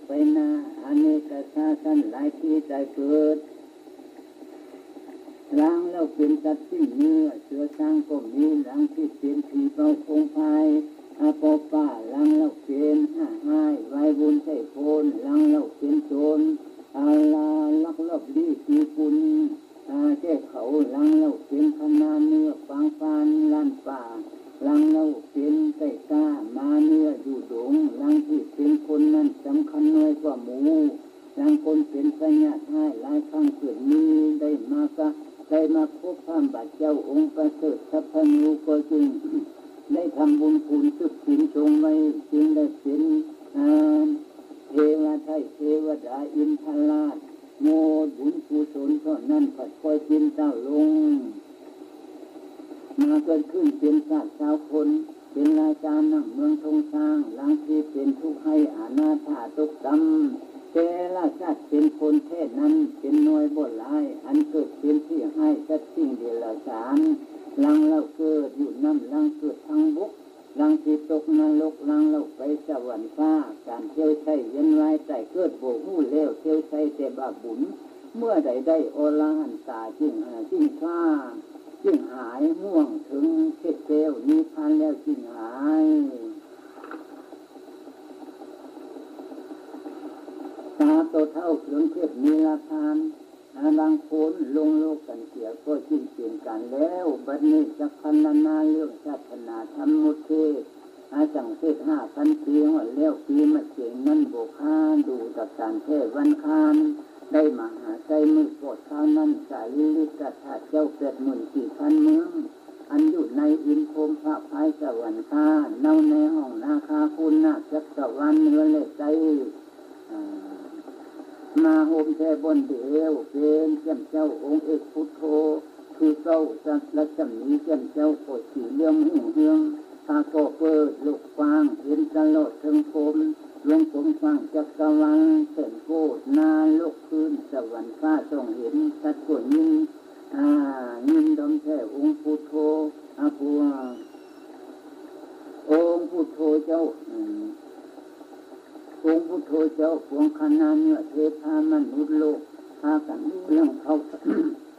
ໄປໜ້າອາເນກະຊາດຊັ້ນຫຼາຍທີ່ໄດ້ເກີດ. ລາງເຫຼົ່າເປັນສັດກິນເນື້ອ ເສືອຊ້າງກໍມີ, ລາງທີ່ເປັນຜີເປົາຄົງພາຍ ອາປໍປ່າ, ລາງເຫຼົ່າເປັນຫ້າຮ້າຍ ວາຍວຸນໄຊໂພນ, ລາງເຫຼົ່າເປັນໂຈນ ອາລາລັກລອບລີ້ຕີຝຸ່ນ ອາແກ້ເຂົາ, ລາງເຫຼົ່າເປັນຄະນາເນື້ອປາງຟານລ້ານປ່າ, ລາງເຫຼົ່າເປັນໄກ່ກ້າໝາເນື້ອຢູ່ດົງ, ລາງທີ່ເປັນຄົນນັ້ນສຳຄັນນ້ອຍກວ່າໝູ່, ລາງຄົນເປັນພະຍາດຮ້າຍຫຼາຍຄັ້ງເກີດມີ, ໄດ້ມາກະ ໄດ້ມາພົບພະບາດເຈົ້າອົງປະເສີດສັບພະນູ ກໍຈຶ່ງໄດ້ທຳບຸນຄູນສືບສິນຊົງໄວ້, ຈຶ່ງໄດ້ເປັນ ອາ ເທວະໄທ ເທວະດາ ອິນທະລາດ. ໂມດບຸນກຸສົນເທົ່ານັ້ນພັດປ່ອຍຈິນຕາລົງ ມາເກີດຂຶ້ນເປັນຊາດຊາວຄົນ, ເປັນລາຊານຳເມືອງທົ່ງຊ້າງ, ລາງທີ່ເປັນທຸກໄຮ້ອະນາຖາຕົກຕ່ຳ, ແຕ່ລະຊາດເປັນຄົນແທ້ນັ້ນເປັນໜ້ອຍບໍ່ຫຼາຍ, ອັນເກີດເປັນຜີຮ້າຍສັດສິ່ງເດຍລະສານ, ລາງເຫຼົ່າເກີດຢູ່ນ້ຳ, ລາງເກີດທາງບົກ, ລາງທີ່ຕົກນະລົກ, ລາງເຫຼົ່າໄປສະຫວັນຟ້າ, ການທຽວໄຊວຽນວ່າຍຕາຍເກີດບໍ່ຮູ້ແລ້ວ, ທຽວໄຊແຕ່ບາບບຸນ, ເມື່ອໃດໄດ້ອໍລະຫັນຕາຈຶ່ງ ອາ ຈຶ່ງຟ້າ ຈຶ່ງຫາຍ, ຫ່ວງເຖິງເຂດແກ້ວນິບພານແລ້ວຈຶ່ງຫາຍ. ຕາໂຕເຖົ້າເຖິງເຂດນິລະພານ, ອາ ບາງຄົນລົງໂລກກັນເສຍກໍສິ້ນເປັນການແລ້ວ. ບັດນີ້ຈັກພັນລະນາເລື່ອງສາສະໜາທຳໝົດເຂດ, ອາ ສັງເສດຫ້າພັນປີຮອດແລ້ວ, ປີມະເສັງນັ້ນບໍ່ຄາ, ດູຕະການແທ້ວັນຄານ ໄດ້ມະຫາໄຊມື້ປອດຄາວນັ້ນ, ສາລີລິກະທາດເຈົ້າແປດໝື່ນສີ່ພັນເມືອງ, ອັນຢູ່ໃນອິນພົມພະພາຍສະຫວັນຄາ, ເນົາໃນຫ້ອງນາຄາຄຸນນາກຈັກກະວານເໜືອແລະໃຕ້. ອາ ມາໂຮມແຕ່ບ່ອນດຽວ ເປັນແຈ່ມເຈົ້າອົງເອກພຸດໂທ ຄືເກົ້າ ລັດສະໝີແຈ່ມເຈົ້າກໍສີເຫຼືອງຮຸ່ງເຮືອງ, ຟ້າກໍເປີດໂລກກວ້າງ ເຫັນຕະຫຼອດເທິງພົມ, ວົງກົມກວ້າງຈັກກະວານແສນໂກດ, ນະລົກພື້ນສະຫວັນຟ້າສ່ອງເຫັນ, ສັດກໍຍິນ ອາ ຍິນດອມແທ້ອົງພຸດໂທ ອາ ຜູ້ ອົງພຸດໂທເຈົ້າ ອືມ ອົງພຸດໂທເຈົ້າ ພວງຄະນະເນື້ອເທພາມະນຸດໂລກ ພາກັນຮູ້ເລື່ອງເຂົາ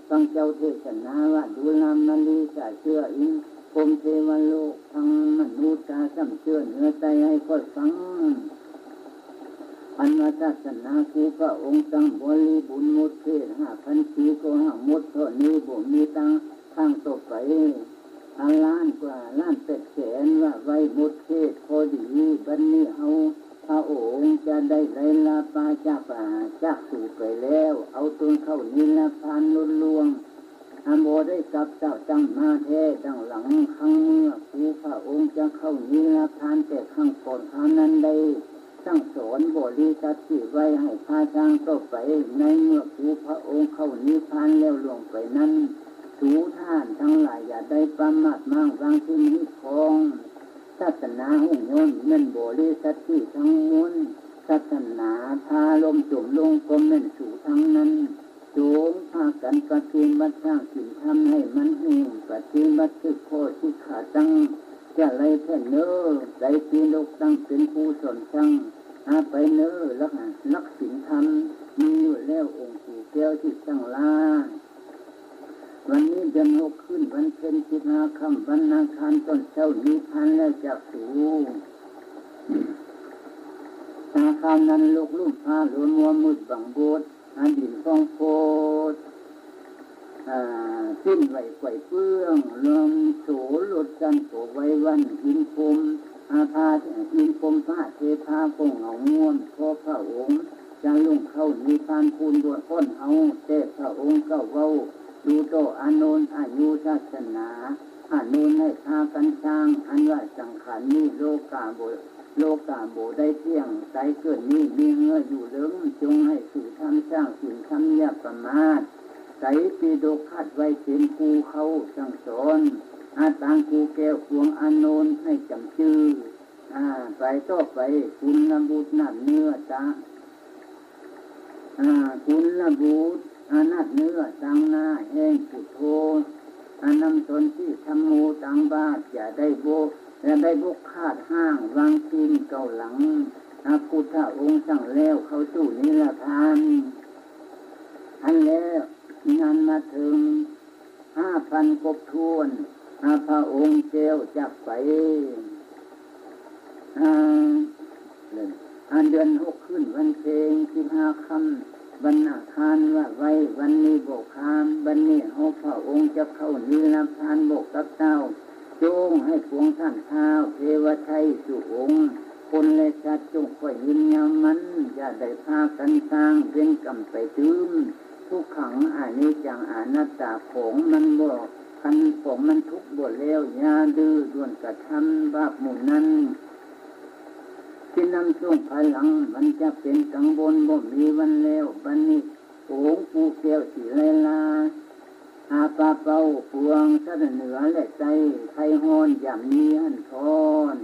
ຟັງເຈົ້າເທສະນາວ່າ ດູລາມະລີສາເຊື້ອ ອິນພົມເທວະໂລກ ທັງມະນຸດກາຊ້ຳເຊື້ອເນື້ອໄຕໃຫ້ຂ້ອຍຟັງ. ອັນວ່າສາສະໜາຄູພະອົງຕັ້ງບໍລິບູນໝົດເຂດຫ້າພັນປີກໍຫາກໝົດເທົ່ານີ້ ບໍ່ມີທາງ ຄັ້ງຕໍ່ໄປ ອາ ລ້ານກວ່າລ້ານແປດແສນ ວ່າໄວ້ໝົດເຂດພໍດີ. ບັດນີ້ເຮົາພະອົງຈະໄດ້ໄລລາປາຈາກ ອາ ຈາກສູໄປແລ້ວ ເອົາຕົນເຂົ້ານິລະພານຫຼຸດລ່ວງ ອາ ບໍ່ໄດ້ກັບເຈົ້າຕັ້ງມາແທ້. ດັ່ງຫຼັງຄັ້ງເມື່ອ ຄູພະອົງຈະເຂົ້ານິລະພານແຕ່ຄັ້ງກ່ອນຄາວນັ້ນໄດ້ ສັ່ງສອນບໍລິສັດທີ່ໄວ້ໃຫ້ພາສ້າງຕໍ່ໄປ. ໃນເມື່ອຄູພະອົງເຂົ້ານິບພານແລ້ວລ່ວງໄປນັ້ນ ສູທ່ານທັງຫຼາຍຢ່າໄດ້ປະໝາດມ້າງວາງຖິ້ມຮີດຄອງ. ສາສະໜາຮຸ່ງຍ້ອນແມ່ນບໍລິສັດທີ່ທັງມວນ ສາສະໜາພາລົ້ມຈົມລົງກໍແມ່ນສູທັງນັ້ນ. ຈົ່ງພາກັນປະຕິບັດສ້າງສິນທຳໃຫ້ມັນຮຸ່ງ, ປະຕິບັດສືບຂໍ້ສິກຂາຕັ້ງ ຈະໄລແທ້ເນີ, ໄຕປິດົກຕັ້ງເປັນຄູສອນສັ່ງ ຫາໄປເນີ ຫຼັກ ຫຼັກສິນທຳ ມີຢູ່ແລ້ວອົງກູແກ້ວທີ່ສັ່ງລາ. ວັນນີ້ເດືອນຫົກ ຄືນວັນເພັນ ສິບຫ້າຄ່ຳ ວັນອັງຄານ ຕອນເຊົ້າ ນິບພານແລ້ວຈາກສູ. ຕາຄາວນັ້ນ ໂລກລຸ່ມຟ້າ ລົມມົວມືດບັງບົດ ອາ ດິນຟອງໂພດ ອາ ສິ້ນໄຫວໄຂວ້ເປື້ອງ ລວມໂສລົດຊັ້ນກໍໄວວັນ ອິນພົມ ອາ ພາ ອິນພົມພະເທພາກໍເຫງົາງ່ວນ ເພາະພະອົງຈະລົງເຂົ້ານິບພານພູນບໍ່ຄ້ອນເຮົາ ແຕ່ພະອົງກໍເວົ້າ ດູຕໍ່ອານົນ ອາຍຸສາສະໜາ ອານົນໃຫ້ພາກັນສ້າງ ອັນວ່າສັງຂານນີ້ໂລກາບໍ່ ໂລກາບໍ່ໄດ້ທ່ຽງ ຕາຍເກີດນີ້ມີເຫື່ອຢູ່ເລີງ ຈົ່ງໃຫ້ສູທຳສ້າງສິນທຳຢ່າປະໝາດ ໄຕປິດົກຄາດໄວ້ເປັນຄູເຄົ້າສັ່ງສອນ ອາຕາງຄູແກ້ວພວງອານົນໃຫ້ຈຳຈື່ ອາ ໄປຕໍ່ໄປ ກຸນລະບຸດນາດເນື້ອຕາ ອາ ກຸນລະບຸດ ອາ ນາດເນື້ອຕາງໜ້າແຫ່ງພຸດໂທ ອາ ນຳສອນທີ່ທຳໂມຕາງບາດ ຢ່າໄດ້ບົກ ຢ່າໄດ້ບົກຂາດຮ້າງວາງທີນເກົ່າຫຼັງ ພະພຸດທະອົງສັ່ງແລ້ວເຂົ້າສູ່ນິລະພານ. ອັນແລ້ວນານມາເຖິງຫ້າພັນກົບຖ້ວນ ອາ ພະອົງແລ້ວຈາກໄປ. ອາ ເດືອນຫົກ ຄືນວັນເພັງ ສິບຫ້າຄ່ຳ ວັນອັງຄານ ວ່າໄວ້ ວັນນີ້ບໍ່ຄ່ຳ ບັດນີ້ເຮົາພະອົງຈະເຂົ້ານິລະພານ ບອກກັບເຈົ້າ ຈົ່ງໃຫ້ປວງທ່ານທ້າວເທວະໄທ ສູ່ອົງ ຄົນ ແລະ ສັດ ຈົ່ງຄ່ອຍຍືນຍາວມັນ ຢ່າໄດ້ພາກັນສ້າງເວນກຳໄປຕື່ມ ທຸກຂັງ ອະນິດຈັງ ອະນັດຕາ ຂອງມັນບໍ່ ຄັນຂອງມັນທຸກບໍ່ແລ້ວ ຢ່າດື້ດ່ວນກະທຳບາບໝູ່ນັ້ນ ຊິນຳສົ່ງພາຍຫຼັງ ມັນຈະເປັນກັງວົນ ບໍ່ມີວັນແລ້ວ. ບັດນີ້ ໂອງປູແກ້ວສີໄລລາ ອາ ປາເປົ່າປວງສັດເໜືອ ແລະ ໃຕ້ໄພຮ້ອນ ຢາມມີຫັ້ນພອນ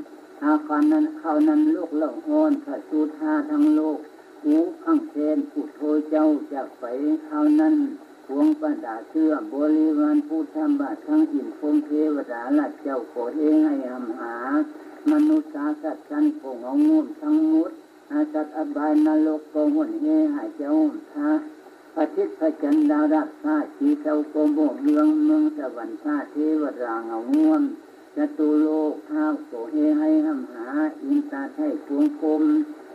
ອາ ຄາວນັ້ນ ຄາວນັ້ນໂລກເລົ່າຮ້ອນ ພະສຸທາທັງໂລກ ອູພັງແຄນ ພຸດໂທເຈົ້າຈາກໄປ ຄາວນັ້ນ ປວງປະດາເຊື້ອ ບໍລິວານ ພຸດທະບາດ ທັງອິນພົມເທວະດາ ລາດເຈົ້າກໍເຮໄຫ້ຫຳຫາ ມະນຸດສາສັດຊັ້ນກໍເຫງົາງູມທັງໝົດ ອາ ສັດອະບາຍນະລົກກໍຫົນເຮຫາເຈົ້າ ພະ ພະທິດພະຈັນດາວລາດຟ້າສີເຊົາກໍບໍ່ເຮືອງ ເມືອງສະຫວັນຟ້າເທວະດາເຫງົາງວມ ຈະຕຸໂລກທ້າວກໍເຮໄຫ້ຫຳຫາ ອິນຕາໄທພວງຄົມ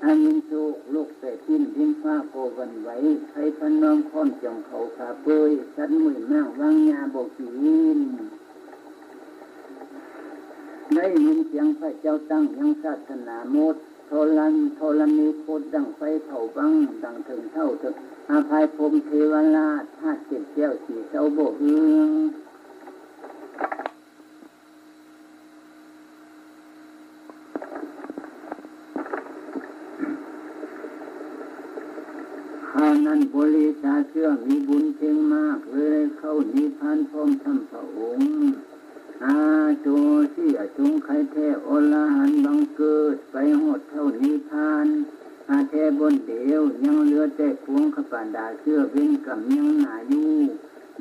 ອາ ຍິນໂຊກ ໂລກແປດດິນ ດິນຟ້າກໍຫວັ່ນໄຫວ ໄພພະນອມພ້ອມຈອງເຂົາຂາເປີຍ ສັດມຸ້ຍມ້າງວາງຍາບໍ່ກິນ. ໄດ້ຍິນສຽງພະເຈົ້າຕັ້ງຍັງສາສະໜາໝົດ ທໍລະ ທໍລະນີໂຄດ ດັ່ງໄຟເຜົາວັງ ດັງເຖິງເທົ່າເຖິງອາພາຍພົມເທວະລາດ ທາດເຈັດແກ້ວສີເຊົາບໍ່ເຮືອງ. ຄາວນັ້ນບໍລິສາເຊື່ອມີບຸນເພັງມາກ ເລີຍໄດ້ເຂົ້ານິບພານພ້ອມທັງພະອົງ. ອາໂຕ ຊິອະຈົງໄຄແທ້ ອໍລະຫັນບັງເກີດ ໄປຮອດເທົ່ານິບພານ ອາແທ້ບ່ອນດຽວ ຍັງເຫຼືອແຕ່ພວງຂະປະດາເຊື້ອເວນກຳຍັງໜາຢູ່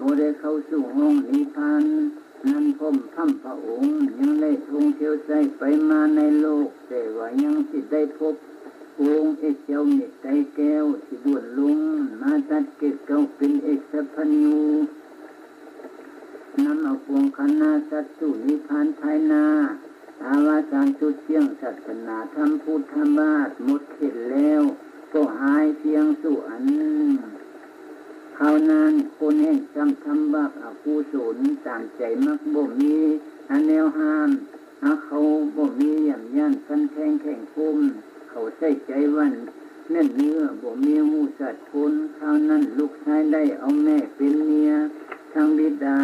ບໍ່ໄດ້ເຂົ້າສູ່ຫ້ອງນິບພານ ນັ້ນພ້ອມທັງພະອົງ ຍັງໄດ້ທ່ອງທ່ຽວໃຊ້ໄປມາໃນໂລກ ແຕ່ວ່າຍັງຊິໄດ້ພົບອົງເອກເຈົ້າເມດໄຕແກ້ວ ຊິດ່ວນລົງມາຕັດເກດເກົ່າເປັນເອກສັບພັນຍູ ນຳເອົາປວງຄະນະສັດສູ່ນິບພານພາຍໜ້າ ອາວະສານສຸດສ່ຽງ ສາສະໜາທຳພຸດທະບາດໝົດເຂດແລ້ວ ກໍຫາຍພຽງສູ່ອັນ. ຄາວນັ້ນຄົນແຫ່ງຊ້ຳທຳບາບອະກຸສົນ ຕາມໃຈມັກບໍ່ມີ ອາແນວຫ້າມ ອາເຂົາບໍ່ມີຢ້າມຢ້ານ ຄັນແທງແຂງຄົມ ເຂົາໃສ່ໃຈຫວັ່ນແໜ້ນເນື້ອ ບໍ່ມີຮູ້ສັດຄົນ. ຄາວນັ້ນລູກຊາຍໄດ້ເອົາແມ່ເປັນເມຍ ທັງບິດາ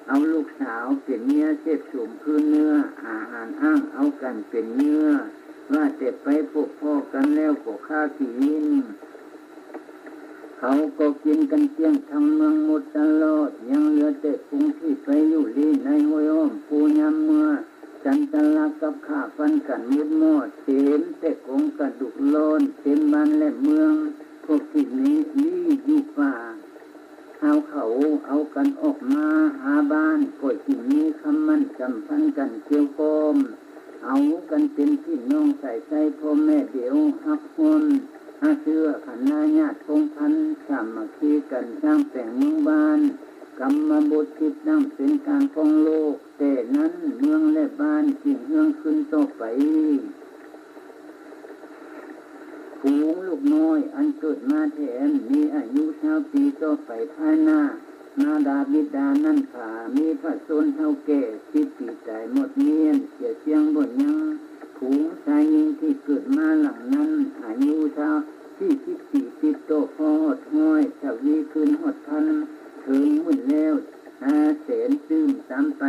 ເອົາລູກສາວເປັນເມຍ ເສບສົມຄືເນື້ອ ອາຫານອ້າງເອົາກັນເປັນເຫຍື່ອ ວ່າແຕ່ໄປພົບພໍ້ກັນແລ້ວກໍຂ້າກິນ. ເຂົາກໍກິນກັນກ້ຽງທັງເມືອງໝົດຕະຫຼອດ ຍັງເຫຼືອແຕ່ຄົງທີ່ໄປຢູ່ລີ້ໃນຫ້ວຍອ້ອມພູ ຍາມເມື່ອ ຈັນຕະລະກັບຂ້າຟັນກັນໝົດໝອດ ເຕັມແຕ່ກອງກະດູກລ້ອນ ເຕັມບ້ານແລະເມືອງ. ພວກທີ່ມີລີ້ຢູ່ປ່າ ຫາວເຂົາເອົາກັນອອກມາຫາບ້ານ ກໍຊິມີຄຳໝັ້ນສຳພັນກັນກ່ຽວຂ້ອງ ເອົາກັນເປັນພີ່ນ້ອງສາຍໃຍ ພໍ່ແມ່ດຽວຮັກຮ່ວມ ຫາເຊື້ອຂະນາຍາດພົງພັນ ສາມັກຄີກັນສ້າງແປງເມືອງບ້ານ ກຳມະບົດສິບຕັ້ງເປັນການຄອງໂລກ ແຕ່ນັ້ນເມືອງແລະບ້ານຈຶ່ງເຮືອງຂຶ້ນຕໍ່ໄປ. ຝູງລູກນ້ອຍອັນເກີດມາແທນ ມີອາຍຸຊາວປີຕໍ່ໄປພາຍໜ້າ ມາດາບິດານັ້ນຜາ ມີພະຊົນເຖົ້າແກ່ສິບປີຕາຍໝົດມ້ຽນ ເສຍສຽງບໍ່ຍັງ. ຝູງຊາຍຍິງທີ່ເກີດມາຫຼັງນັ້ນ ອາຍຸຊາວສີ່ສິບປີຕິດຕໍ່ພໍຮອດຮ້ອຍ ທະວີຂຶ້ນຮອດພັນ ເຖິງໝື່ນແລ້ວ ອາແສນຕື່ມຕາມໄປ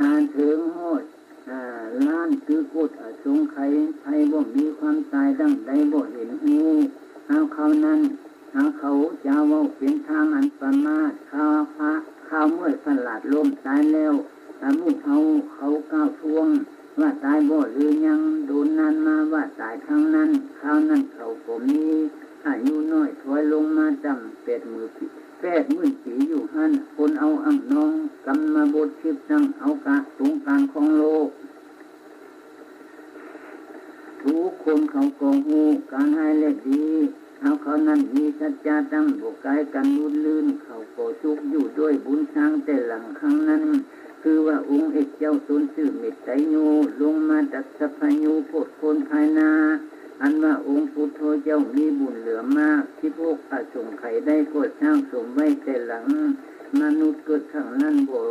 ອາເຖິງຮອດ ອາ ລ້ານ ຄືກົດອະສົງໄຂ ໃຜບໍ່ມີຄວາມຕາຍດັ່ງໃດບໍ່ເຫັນຮູ້. ອາ ຄາວນັ້ນ ອາ ເຂົາຈະເວົ້າເປັນທາງອັນປະມາດ ຄາວພະ ຄາວເມື່ອຍພະລາດລົ້ມຕາຍແລ້ວ ອາ ໝູ່ເຮົາເຂົາກ່າວທວງວ່າຕາຍບໍ່ຫຼືຍັງ ດົນນານມາວ່າຕາຍທັງນັ້ນ. ຄາວນັ້ນເຂົາກໍມີອາຍຸນ້ອຍ ຖອຍລົງມາຈຳແປດໝື່ນ ແປດໝື່ນປີຢູ່ຫັ້ນ ຄົນເອົາອ່າງນ້ອງ ກຳມະບົດສິບຕັ້ງເອົາກະອົງການຂອງໂລກ ທຸກຄົນເຂົາກໍຮູ້ການຮ້າຍແລະດີ, ເຮົາເຂົານັ້ນມີສັດຈະຕັ້ງບໍ່ກາຍກັນຫຼຸດລື່ນ, ເຂົາກໍສຸກຢູ່ດ້ວຍບຸນສ້າງແຕ່ຫຼັງຄັ້ງນັ້ນ, ຄືວ່າອົງເອກເຈົ້າຕົນຊື່ເມດໄຕໂຍ ລົງມາຕັດສະພະໂຍໂພດໂຄນພາຍໜ້າ, ອັນວ່າອົງພຸດໂທເຈົ້າມີບຸນເຫຼືອມາກ ສິບຫົກອະສົງໄຂໄດ້ກໍສ້າງສົມໄວ້ແຕ່ຫຼັງ, ມະນຸດເກີດຄັ້ງນັ້ນບໍ່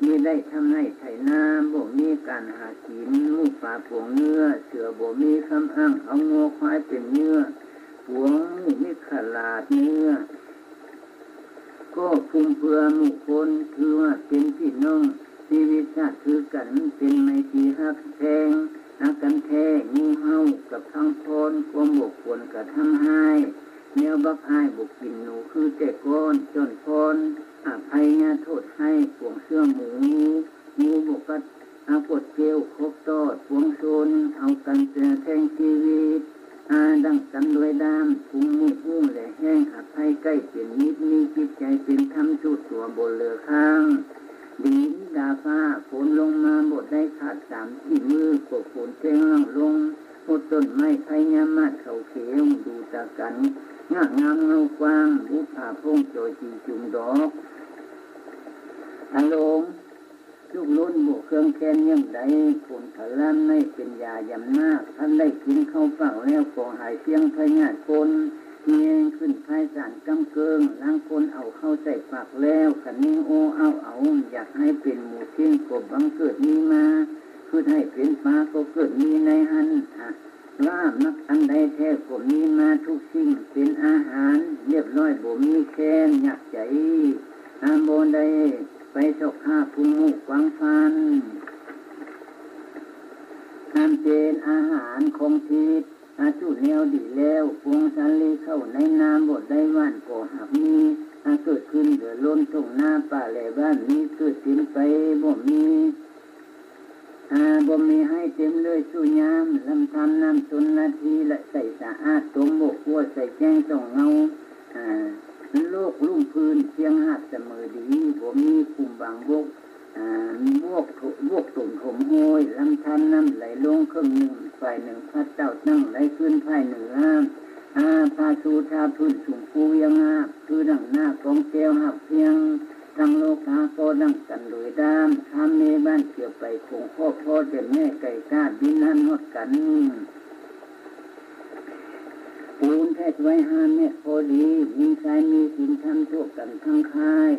ມີໄດ້ທຳໄຮ່ໄຖນາ, ບໍ່ມີການຫາກິນ, ໝູປ່າປວງເນື້ອ, ເສືອບໍ່ມີຄຳອ້າງ, ເອົາງົວຄວາຍເປັນເຫຍື່ອ, ປວງໝູມິດຂະຫຼາດເນື້ອ, ກໍຟຸມເຟືອໝູ່ຄົນ, ຖືວ່າເປັນພີ່ນ້ອງຊີວິດຊາດຄືກັນ, ເປັນໄມຕີຮັກແພງຫາກັນແທ້, ງູເຫົ່າກັບພັງພອນ, ຄວາມບໍ່ຄວນກະທຳຮ້າຍ, ແນວບັກອ້າຍບໍ່ກິນໜູຄືແຕ່ກ່ອນ, ຈອນພອນ ອະໄພຍາໂທດຮ້າຍ ປວງເຊື່ອງໝູ, ງູບໍ່ກັດ ອາກົດເກວ ຄົບຕອດ ປວງຊົນ ເອົາກັນແຕ່ແທງຊີວິດ ອາດັງກັນດ້ວຍດ້າມ ກຸງໝູ່ຮູ້ແລະແຫ້ງ ອະໄພໃກ້ເປັນມິດ ມີຈິດໃຈເປັນທຳ ສຸດຕົວບໍ່ເຫຼືອຄ້າງ ດິນດາຟ້າ ຝົນລົງມາບໍ່ໄດ້ຂາດ ສາມສີ່ມື້ ກໍຝົນແຈ້ງຫຼັ່ງລົງ ຫົດຕົ້ນໄມ້ ໄພຍາມາດເຂົາເຂງ ດູຕາກັນ ງາບງາມເງົາກວ້າງ ບຸບຜາພົງ ຈໍຈີຈຸງດອກ ອາລົງ ລຸກລົ້ນບໍ່ເຄືອງແຄ້ນຍ່ຳໃດ ຜົນພະລາມໃນເປັນຢາຢຳນາກ ຄັນໄດ້ກິນເຂົ້າປາກແລ້ວກໍຫາຍພຽງພະຍາດປົນ ມີແຮງຂຶ້ນພາຍສານກຳເກີງ ລາງຄົນເອົາເຂົ້າໃສ່ປາກແລ້ວ ຄະນິງໂອ້ອ້າວເອົາ ຢາກໃຫ້ເປັນໝູຊິງກໍບັງເກີດມີມາ ຄຶດໃຫ້ເປັນປາກໍເກີດມີໃນຫັ້ນ ອາ ວ່າມັກອັນໃດແທ້ກໍມີມາທຸກສິ່ງ ເປັນອາຫານລຽບລ້ອຍ ບໍ່ມີແຄ້ນຍາກໃຈ ອາ ບໍ່ໄດ້ໄປຊອກຫາພຸງໝູກວາງຟັນ ອັນເປັນອາຫານຂອງທິດ ອາ ຈຸແນວດີແລ້ວ ປວງສາລີເຂົ້າໃນນາ ບໍ່ໄດ້ຫວ່ານກໍຫາກມີ ອາ ເກີດຂຶ້ນເຫຼືອລົ້ນ ທົ່ງນາປ່າແລະບ້ານມີ ເກີດເຕັມໄປບໍ່ມີ ອາ ບໍ່ມີໃຫ້ເຕັມເລີຍສູ່ຍາມ ລຳທານນ້ຳຊົນລະທີ ລະໃສສະອາດ ຕົມບໍ່ຂົ້ວໃສແຈ້ງສ່ອງເງົາ ອາ ໂລກລຸ່ມພື້ນ ພຽງຫາກສະເໝີດີ ບໍ່ມີຂຸມບາງບົກ ອາ ບວກ ບວກຕົມຖົມຫ້ວຍ ລຳທານນ້ຳໄຫຼລົງເຄິ່ງໜຶ່ງ ຝ່າຍໜຶ່ງພັດເຕົ້າຕັ້ງໄຫຼຂຶ້ນຝ່າຍເໜືອ ອາ ພາສູ່ທາພື້ນສູງພູວຽງງາບ ຄືດັ່ງໜ້າກອງແກ້ວຫາກພຽງ ທັງໂລກາກໍດັ່ງກັນໂດຍດ້າມ ຂ້າມເມບ້ານເຂຽວໄປຂົງ ຂໍພໍແຕ່ແມ່ໄກ່ກ້າ ບິນຫັນຮອດກັນ ປູນແພດໄວ້ຫ້າແມັດພໍດີ ຍິງຊາຍມີສິນທຳທົ່ວກັນທັງຄ້າຍ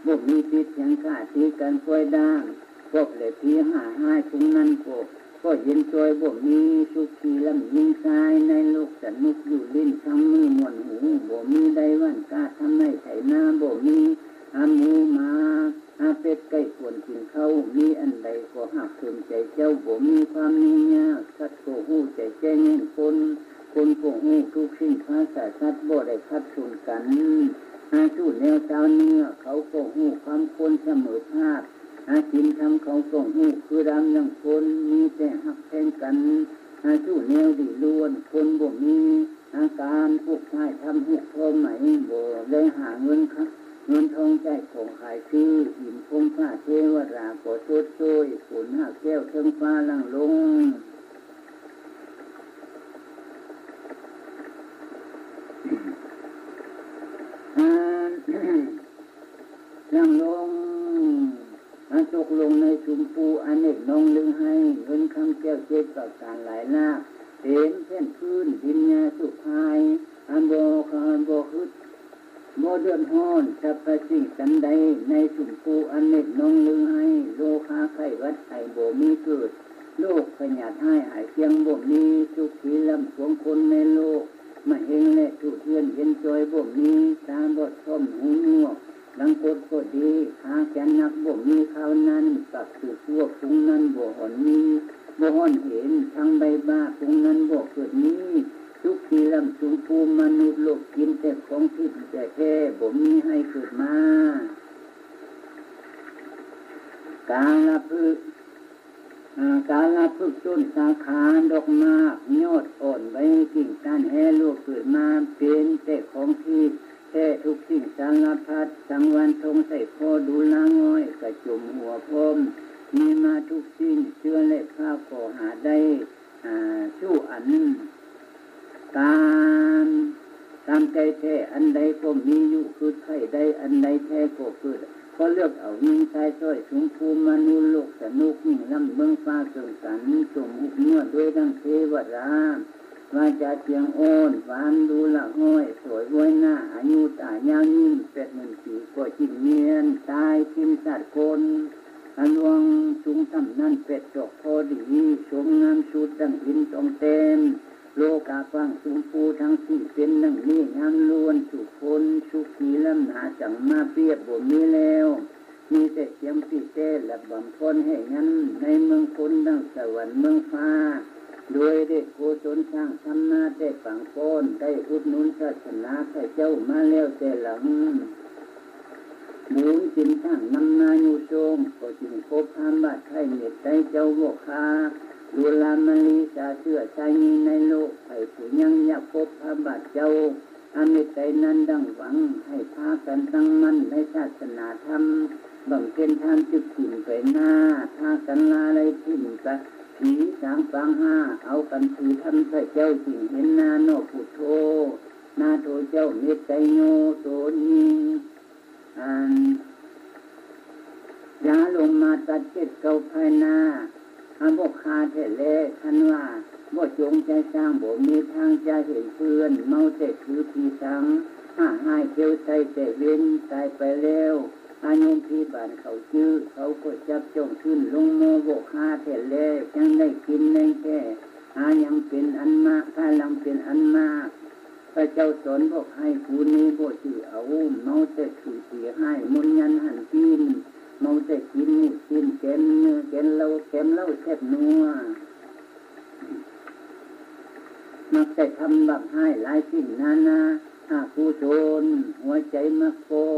ບໍ່ມີຜິດແຂງຂ້າຕີກັນກ້ອຍດ້າງ ປອບແລະຜີຮ້າຍພວກນັ້ນກໍ ກໍເຢັນຈອຍ ບໍ່ມີສຸຂີລຳຍິງຊາຍ ໃນໂລກສະໜຸກຢູ່ຫຼິ້ນ ທັງມື້ມ່ວນຫູ ບໍ່ມີໄດ້ຫວ່ານກ້າ ທຳໄຮ່ໄຖນາ ບໍ່ມີອາໝູໝາ ອາເປັດໄກ່ກວນກິນເຂົ້າ ມີອັນໃດກໍຫາກສົນໃຈເຈົ້າ ບໍ່ມີຄວາມຫຍຸ້ງຍາກ ສັດກໍຮູ້ໃຈແຈ້ງແຫ່ງຄົນ ຄົນກໍຮູ້ທຸກສິ່ງ ພາສາສັດບໍ່ໄດ້ຂັດສົນກັນ ອາ ສູ່ແນວຊາວເໜືອ ເຂົາກໍຮູ້ຄວາມຄວນສະເໝີພາບ ອາ ສິນທຳເຂົາກໍຮູ້ຄືດາມຢ່າງຄົນ ມີແຕ່ຮັກແພງກັນ ອາ ສູ່ແນວດີລ້ວນ ຄົນບໍ່ມີ ອາການພວກຊາຍທຳຮູບທໍໄໝ ບໍ່ໄດ້ຫາເງິນ ເງິນທອງຈ່າຍຂອງຂາຍຊື້ ອີ່ມຄົງຟ້າເທວະດາກໍຊົດຊ່ວຍ ຝົນຫາກແກ້ວເທິງຟ້າຫຼັ່ງລົງ ອາ ຫຼັ່ງລົງ ມາຕົກລົງໃນຊຸມປູອາເນກນ້ອງລືໄຮ ເງິນຄຳແກ້ວເຈັດປະການຫຼາຍລາກ ເຕັມແຜ່ນພື້ນດິນຫຍ້າສຸພາຍ ອັນບໍ່ຄານບໍ່ຄຶດ ບໍ່ເດືອດຮ້ອນສັບພະສິ່ງສັນໃດ ໃນຊຸມປູອາເນກນ້ອງລືໄຮ ໂລຄາໄຂ້ຫວັດໄອບໍ່ມີເກີດ ໂລກພະຍາດຮ້າຍຫາຍຈຽງບໍ່ມີ ສຸຂີລຳພວງຄົນໃນໂລກ ມະເຮັງແລະທຸດເທືອນເຢັນຈອຍບໍ່ມີ ຕາບອດພ້ອມຫູໜວກ ດັງກົດກໍດີ ຂາແຂນໜັກບໍ່ມີຄາວນັ້ນ ປັກຖືກພວກພຸງນັ້ນບໍ່ຫອນມີ ບໍ່ຫອນເຫັນ ທັງໃບບ້າພຸງນັ້ນບໍ່ເກີດມີ ສຸຂີລຳຊຸມພູມະນຸດໂລກ ກິນແຕ່ຂອງທິບແທ້ໆ ບໍ່ມີໃຫ້ເກີດມາ ກາລະພຶກ ອາ ກາລະພຶກຕົ້ນສາຂາ ດອກໝາກຍອດອ່ອນ ໃບກິ່ງກ້ານແຮ່ ໂລກເກີດມາເປັນແຕ່ຂອງທີ່ແທ້ທຸກສິ່ງສາລະພັດ ສັງວານທອງໃສ່ຄໍດູລາງອຍ ກະຈົມຫົວພ້ອມ ມີມາທຸກສິ່ງ ເຊື້ອແລະພາກໍຫາໄດ້ ອາ ສູ້ອັນ ກາມ ຕາມໃຈແທ້ອັນໃດກໍມີຢູ່ ຄຶດໃຄ່ໄດ້ອັນໃດແທ້ກໍເກີດ ກໍເລືອກເອົາຍິງຊາຍ ຊ້ອຍຊົມພູມະນູໂລກສະໜຸກ ຍິ່ງລ້ຳເມືອງຟ້າເກີງກັນ ສົມຮູບນົວດດ້ວຍດັ່ງເທວະດາ ວາຈາສຽງອ້ອນຫວານດູລະຮ້ອຍ ສອຍຫ້ວຍໜ້າອາຍຸຕາຍາວຍິ້ມ ແປດໝື່ນປີກໍຈິ້ມມ້ຽນ ຕາຍສິ້ນຊາດກ່ອນ ອາລວງສູງຕ່ຳນັ້ນແປດດອກພໍດີ ຊົມງາມສຸດດັ່ງອິນຕອງແຕ້ມ ໂລກາກວ້າງຊົມພູທັງສີ່ ເປັນດັ່ງນີ້ງາມລ້ວນສຸຄົນ ສຸຂີລ້ຳໜາສັງມາປຽບບໍ່ມີແລ້ວ ມີແຕ່ສຽງປີແຕ່ລະບຳຟ້ອນແຫ່ງນັ້ນ ໃນເມືອງຄົນດັ່ງສະຫວັນເມືອງຟ້າ ດ້ວຍເດດໂກສົນສ້າງທຳມາແຕ່ປາງກ່ອນ ໄດ້ອຸດໜູນສາສະໜາພະເຈົ້າມາແລ້ວແຕ່ຫຼັງ ບຸນຈິນສ້າງນຳມາຍຸຊົງ ກໍຈຶ່ງພົບພາບາດໄຂ້ເມັດໄຕເຈົ້າບໍ່ຄາ ລຸລາມະລີສາເຊື້ອຊາຍມີໃນໂລກ ໃຜຜູ້ຍັງຢາກພົບພາບາດເຈົ້າ ອາເມັດໄຕນັ້ນດັ່ງຫວັງ ໃຫ້ພາກັນຕັ້ງໝັ້ນໃນສາສະໜາທຳ ບຳເພັນທານສືບສືນໄປໜ້າ ພາກັນລາໄລຖິ້ມກະຜີສາງປາງຫ້າ ເອົາກັນຖືທຳພະເຈົ້າ ຈຶ່ງເຫັນໜ້າເນາະພຸດໂທ ນາໂທເຈົ້າເມັດໄຕໂຍໂຕນີ້ ອັນ ຢາລົງມາຕັດເຈັດເກົ້າພາຍໜ້າ ຫາບໍ່ຄາແທ້ແລ ຄັນວ່າບໍ່ຈົງໃຈສ້າງ ບໍ່ມີທາງຈະເຫັນເພື່ອນ ເມົາແຕ່ຖືຜີສັງ ຫາກຮ້າຍເຂວໃສ່ແຕ່ເວັນ ຕາຍໄປແລ້ວ ອາຍົມພິບານເຂົາຈື່ ເຂົາກໍຈັບຈ້ອງຂຶ້ນ ລົງມໍບໍ່ຄາແທ້ແລ ຈັ່ງໄດ້ກິນແນງແທ້ ຫາຍັງເປັນອັນມາກ ພາຍຫຼັງເປັນອັນມາກ ພະເຈົ້າສອນບອກໃຫ້ຜູ້ນີ້ບໍ່ຖືເອົາ ເມົາແຕ່ຖືຕີຮ້າຍ ມົນຍັນຫັນປີນ ເມົາແຕ່ກິນໝູຊີ້ນ ແກມເນື້ອແກມເຫຼົ້າ ແກມເຫຼົ້າແຊບນົວ ມັກແຕ່ທຳບາບຮ້າຍຫຼາຍສິ່ງນານາ ອະກຸສົນ ຫົວໃຈມັກກໍ່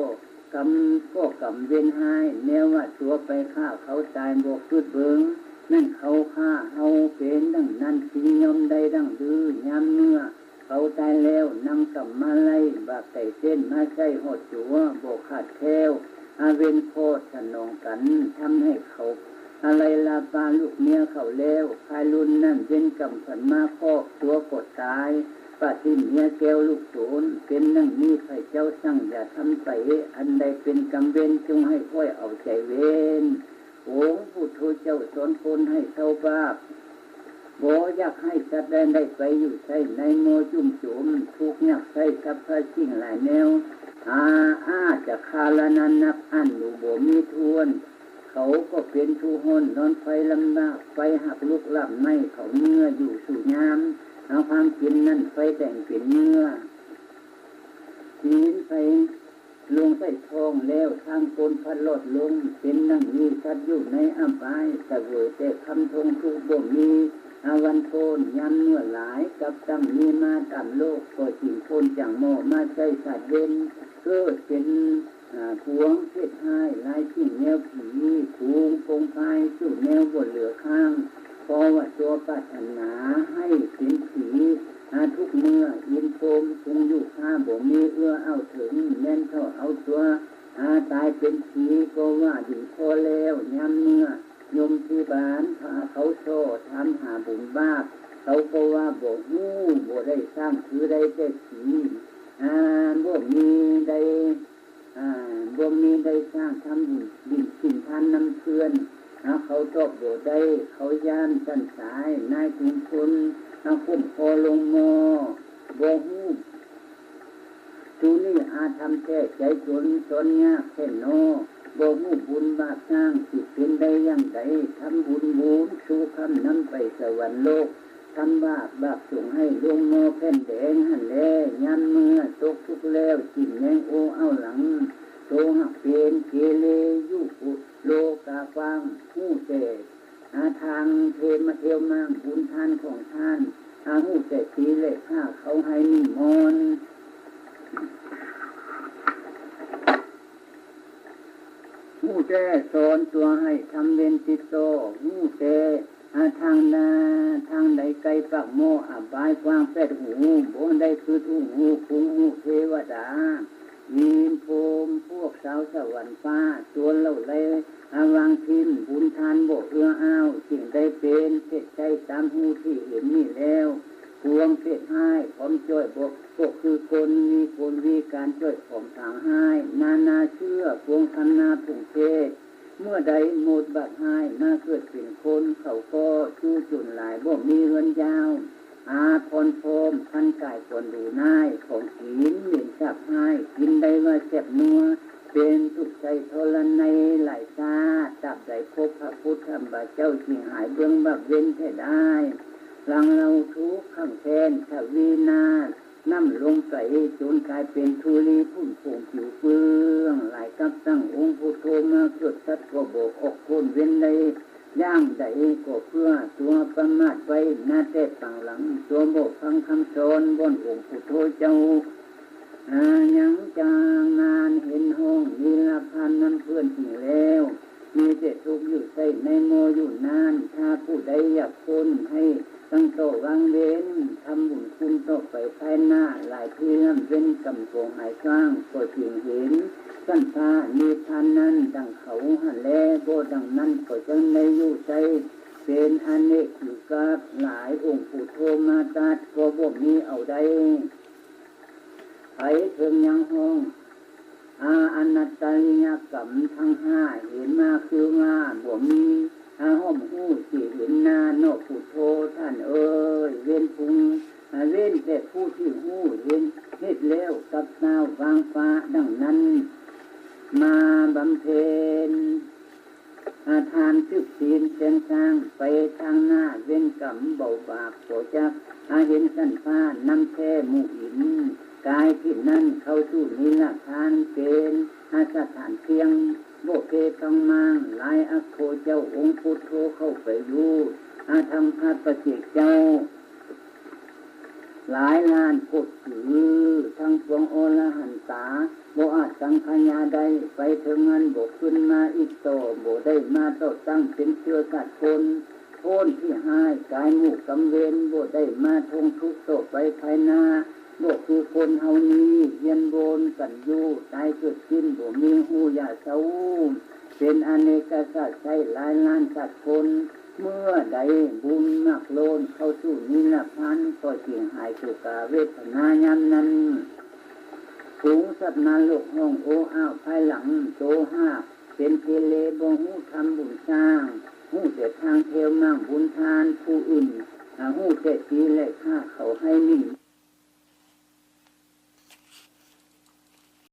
ກຳ ກໍ່ກຳເວນຮ້າຍ ແນວວ່າຕົວໄປຂ້າເຂົາຕາຍ ບໍ່ຄິດເບິ່ງ ແມ່ນເຂົາຂ້າເຮົາເປັນດັ່ງນັ້ນ ຊິຍອມໄດ້ດັ່ງຫຼື ຍາມເມື່ອ ເຂົາຕາຍແລ້ວນຳກຳມາໄລ່ ບາບໄຕເສັ້ນມາໃສ່ຮອດຕົວ ບໍ່ຂາດແຄ້ວ ອາເວັນຄອດສະໜອງກັນ ທຳໃຫ້ເຂົາອາໄລລາປາລູກເມຍເຂົາແລ້ວ ພາຍລຸນນັ້ນເວັນກຳຂວັນມາຄອບຕົວກໍຕາຍ ປະຖິ້ມເມຍແກ້ວລູກໂຕນ ເປັນດັ່ງນີ້ ໃຜເຈົ້າສັ່ງຢ່າທຳໄປ ອັນໃດເປັນກຳເວັນ ຈົ່ງໃຫ້ຂ້ອຍເອົາໃຈເວັນ ໂອງພຸດໂທເຈົ້າສອນຄົນໃຫ້ເຊົາບາບ ບໍ່ຢາກໃຫ້ສັດໃດໄດ້ໄປຢູ່ໃສໃນມໍຈຸ້ມໂຈມ ທຸກຍາກໃຊ້ສັບພະສິ່ງຫຼາຍແນວ ອາ ອາຈະຄາລະນານນັບອັນຢູ່ບໍ່ມີຖ້ວນ ເຂົາກໍເປັນທຸກຮ້ອນນອນໄຟລຳບາກ ໄຟຫັກລຸກລາບໄໝ້ເຂົາເນື້ອຢູ່ສູ່ຍາມ ເອົາຄວາມກິນນັ້ນໄຟແຕ່ງເປັນເນື້ອ ກິນໄຟ ລົງໃສ່ທ້ອງແລ້ວ ທາງກົ້ນພັດລອດລົງ ເປັນດັ່ງນີ້ ສັດຢູ່ໃນອະບາຍ ສະເຫວີຍແຕ່ຄຳທົງທຸກບໍ່ມີອາວັນໂພນ ຍາມເມື່ອຫຼາຍກັບຕັ້ງມີມາຕາມໂລກ ກໍຈຶ່ງໂພນຈາກໝໍ້ມາໃຊ້ສາດເວັນ ເກີດເປັນ ອາ ພວງເພດຮ້າຍ ຫຼາຍສິ່ງແນວຜີ ຝູງກົງພາຍ ສູ່ແນວບໍ່ເຫຼືອຄ້າງ ເພາະວ່າຕົວປາດຖະໜາໃຫ້ເປັນຜີ ອາ ທຸກເມື່ອ ອິນໂຄມ ທຸງຢູ່ພາ ບໍ່ມີເອື້ອເອົາເຖິງ ແມ່ນເທົ່າເອົາຕົວ ອາ ຕາຍເປັນຜີ ກໍວ່າດີພໍແລ້ວ ຍາມເມື່ອ ຍົມພິບານພາເຂົາຊໍ ຖາມຫາບຸນບາບ ເຂົາກໍວ່າບໍ່ຮູ້ ບໍ່ໄດ້ສ້າງ ຄືໄດ້ແຕ່ຜີ ອາ ບໍ່ມີໄດ້ ອາ ບໍ່ມີໄດ້ສ້າງທຳບຸນ ດິນສິນທານນຳເພື່ອນ ຫາເຂົາຕອບບໍ່ໄດ້ ເຂົາຢ້ານສັນສາຍ ນາຍຂຸນພົນ ຫາຄຸ້ມຄໍລົງໝໍ້ ບໍ່ຮູ້ ສູນີ້ອາທຳແທ້ ໃຈຈົນສອນຍາກແທ້ນໍ ບໍ່ຮູ້ບຸນບາບສ້າງ ຊິເປັນໄດ້ຢ່າງໃດ ທຳບຸນບູນຊູຄຳນຳໄປສະຫວັນໂລກ ທຳບາບ ບາບສົ່ງໃຫ້ລົງໝໍ້ແຜ່ນແດງຫັ້ນແລ ຍາມເມື່ອຕົກທຸກແລ້ວ ຈິ້ມແຍງໂອເອົາຫຼັງ ໂຕຫາກເປັນເກເລຢູ່ໂລກາກວ້າງ ຮູ້ແຕ່ ອາ ທາງເທມາທຽວມາງ ບຸນທານຂອງທ່ານ ຫາຮູ້ແຕ່ຕີແລະຂ້າເຂົາໃຫ້ໜຶ່ງມອນ ຮູ້ແຕ່ສອນຕົວໃຫ້ທຳເວັນຕິດຕໍ່ ຮູ້ແຕ່ ອາ ທາງໜ້າ ທາງໃດໄກປາກໝໍ້ ອະບາຍກວ້າງແປດຫູ ບໍ່ໄດ້ຄຶດຮູ້ ຮູ້ປຸງໝູ່ເທວະດາ ອີນໂພມ ພວກຊາວສະຫວັນຟ້າ ຕົວເຫຼົ່າໄລ ອາ ວາງຖິ້ມ ບຸນທານບໍ່ເອື້ອອ້າວ ຈຶ່ງໄດ້ເປັນເພດໃຊ້ຕາມຮູບທີ່ເຫັນນີ້ແລ້ວ ພວງເພດຮ້າຍ ພ້ອມຈ້ອຍບອກ ກໍຄືກົນ ມີກົນວິການ ຈ້ອຍພ້ອມທາງຮ້າຍ ນານາເຊື້ອ ພວງທຳນາພຸງເທດ ເມື່ອໃດໝົດບາດຮ້າຍ ມາເກີດເປັນຄົນ ເຂົາກໍຈູ້ຈົນຫຼາຍ ບໍ່ມີເຮືອນຢາວ ອາພອນພ້ອມ ພັນກາຍຄວນດູນາຍ ຂອງກິນເໝັນສາບຮ້າຍ ກິນໄດ້ວ່າແຊບນົວ ເປັນທຸກໃຊ້ທໍລະໄນຫຼາຍຊາດ ຕາບໃດພົບພະພຸດທະບາດເຈົ້າ ຈຶ່ງຫາຍເບື້ອງບາບເວນແທ້ດາຍ ຫຼັງເລົ່າທຸກຂັງແຄ້ນທະວີນາດ ນ້ຳລົງໃສຈົນກາຍເປັນທຸລີ ຝຸ່ນຜົງປິວເປື້ອງ ຫຼາຍກັບຕັ້ງອົງພຸດໂທມາເກີດ ສັດກໍບໍ່ອອກພົ້ນເວັ້ນໄດ້ຢ່າງໃດ ກໍເພື່ອຕົວປະໝາດໄວ້ ໜ້າແຕ່ປາງຫຼັງ ຕົວບໍ່ຟັງຄຳສອນ ບ່ອນອົງພຸດໂທເຈົ້າ ອາ ຍັງຈາງນານເຫັນຫ້ອງນິລະພານນຳເພື່ອນຈິງແລ້ວ ມີແຕ່ທຸກຢູ່ໃຊ້ໃນມໍຢູ່ນານ ຖ້າຜູ້ໃດຢາກພົ້ນໃຫ້ຕັ້ງຕໍ່ວາງເວັນ ທຳບຸນຄຸນຕໍ່ໄປພາຍໜ້າ ຫຼາຍທີ່ລ້ຳເວັນກຳກອງຫາຍສ້າງ ກໍຈຶ່ງເຫັນຊັ້ນຟ້ານິບພານນັ້ນ ດັ່ງເຂົາຫັ້ນແລ ບໍ່ດັ່ງນັ້ນກໍຈັ່ງໄດ້ຢູ່ໃຊ້ ເປັນອາເນກຢູ່ກັບຫຼາຍອົງປຸໂທມາຕັດ ກໍບໍ່ມີເອົາໄດ້ ໄປເຖິງຍັງຫ້ອງ ອາ ອະນັດຕະລິຍະກຳທັງຫ້າ ເຫັນມາຄືວ່າບໍ່ມີ ອາ ຫ້ອມຮູ້ຊິເຫັນໜ້າເນາະ ພຸດໂທທ່ານເອີຍ ເວັ້ນຜູ້ ອາ ເວັ້ນແຕ່ຜູ້ທີ່ຮູ້ເຫັນເຮັດແລ້ວ ກັບທ້າວວາງຟ້າ ດັ່ງນັ້ນ ມາບຳເພັນ ອາ ທານສືບຊີ້ນແຊງສ້າງໄປທາງໜ້າ ເວັ້ນກຳເບົາບາບກໍຈັກ ອາ ເຫັນຊັ້ນຟ້ານຳແທ້ໝູ່ອິນ ກາຍທິດນັ້ນເຂົ້າສູ່ນິລະພານ ເປັນອາສະຖານພຽງ ບໍ່ເພພັງມ້າງ ຫຼາຍອາໂຄເຈົ້າອົງພຸດໂທເຂົ້າໄປຢູ່ ອາ ທັງພະປະເຈກເຈົ້າ ຫຼາຍລ້ານໂຄດຄື ທັງປວງອໍລະຫັນຕາ ບໍ່ອາດສັງຂະຍາໄດ້ ໄປເຖິງນັ້ນບໍ່ຂຶ້ນມາອີກຕໍ່ ບໍ່ໄດ້ມາຕໍ່ຕັ້ງເປັນເຊື້ອຊາດຄົນ ໂທນທີ່ຮ້າຍກາຍໝູ່ກຳເວນ ບໍ່ໄດ້ມາທົງທຸກຕໍ່ໄປພາຍໜ້າ ບໍ່ຄືຄົນເຮົານີ້ ວຽນວົນກັນຢູ່ ຕາຍເກີດຂຶ້ນ ບໍ່ມີຮູ້ຢ່າເຊົາ ເປັນອາເນກະຊາດໃຊ້ຫຼາຍລ້ານຊາດຄົນ ເມື່ອໃດບຸນໝາກໂລນເຂົ້າສູ່ນິລະພານ ກໍຈຶ່ງຫາຍໂສກາເວທະນາຍາມນັ້ນ. ຝູງສັດນະລົກຮ້ອງໂອ້ອ້າວພາຍຫຼັງ ໂຕຫາກເປັນເກເລ ບໍ່ຮູ້ທຳບຸນສ້າງ ຮູ້ແຕ່ທາງແຖວມ້າງບຸນທານ ຜູ້ອື່ນຫາຮູ້ແຕ່ຕີແລະຂ້າເຂົາໃຫ້ໜິ່ງ